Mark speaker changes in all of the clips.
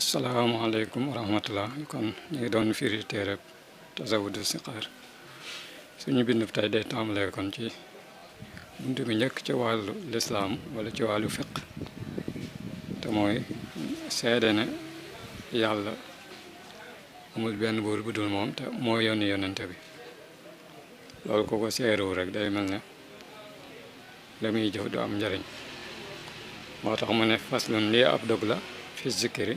Speaker 1: asalaamaaleykum wa rahmatullah kon ñu ngi doon firi téereb tasawudu siqaar suñu bindu tey day tàmbalee kon ci buntu bi njëkk ci wàllu lislaam wala ci wàllu fiq te mooy seede ne yàlla amul benn buur bu dul moom te moo yónni yonente bi loolu ko ko seerewu rek day mel ne la muy jëf du am njariñ moo tax mu ne faslun lii ab dog la fi zikri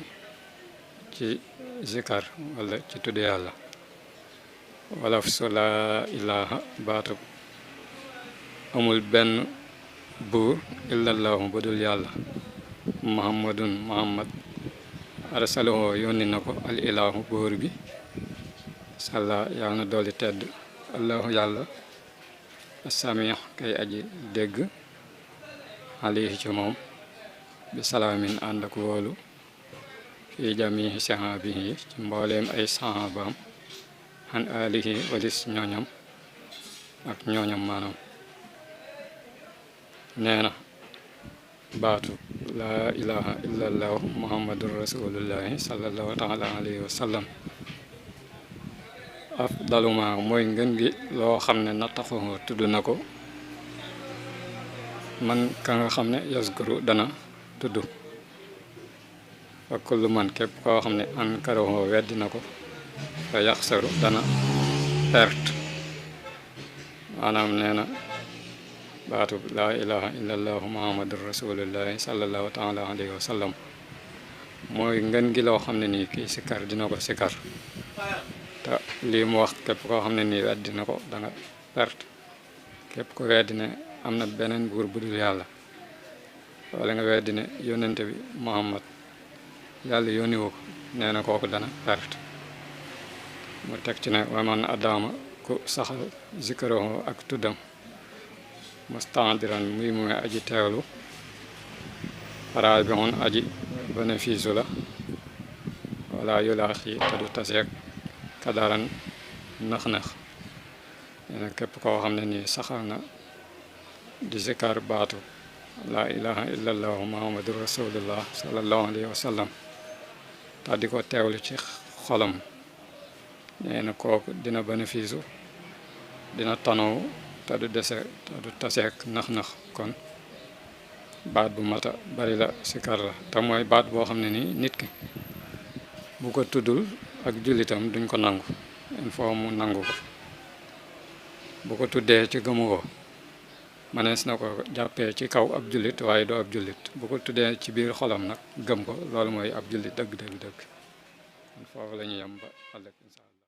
Speaker 1: ci zikar wala ci tudd yàlla wala su laa ilaha baatu amul benn buur illallahu bu dul yàlla muhammadun muhammad arsalahu yónni na ko al ilahu buur bi salla yàlla na dolli tedd allahu yàlla assamih kay aji dégg alayhi ci moom bi salaamin ànd ak wóolu fi jamihi sahaabihi ci mbooleem ay sahabaam an alihi walis ñooñam ak ñooñam maanaam nee na baatu laa ilaha illallah muhammadun rasulullahi sallallahu taala alayhi wa sallam afdaluma mooy ngën gi loo xam ne nattaxu tudd na ko man ka nga xam ne yaskuru dana tudd fa kullu man képp koo xam ne ankarahu weddi na ko fa yaxsaru dana perte maanaam nee na baatu laa ilaha illallahu muhammadur rasulullahi sallallahu taala alayhi wa sallam mooy ngën gi loo xam ne nii kii sikar dina ko sikar te lii mu wax képp koo xam ne nii weddi na ko danga perte képp ko weddi ne am na beneen buur bu dul yàlla wala nga weddi ne yónnente bi muhammad yàlla yónniwu ko nee na kooku dana perte mu teg ci ne waman adama ku saxal zikarahu ak tuddam mustandiran muy muy aji teewlu xaraal bi xon aji bénéfice la wala yulaax yi te du taseeg kadaran nax-nax nee na képp koo xam ne nii saxal na di zikar baatu laa ilaha illallahu muhammadu rasulullah sallallahu alayhi wa sallam te di ko teewlu ci xolam nee na kooku dina bénéfice dina tanow te du taseek nax-nax kon baat bu mata bari la sikar la te mooy baat boo xam ne nii nit ki bu ko tuddul ak jullitam duñ ko nangu il faut mu nangu ko bu ko tuddee ci gëmu ko manees na ko jàppee ci kaw ab jullit waaye doo ab jullit bu ko tuddee ci biir xolam nag gëm ko loolu mooy ab jullit dëgg foofu la ñu yem ba ëllëg insha Allah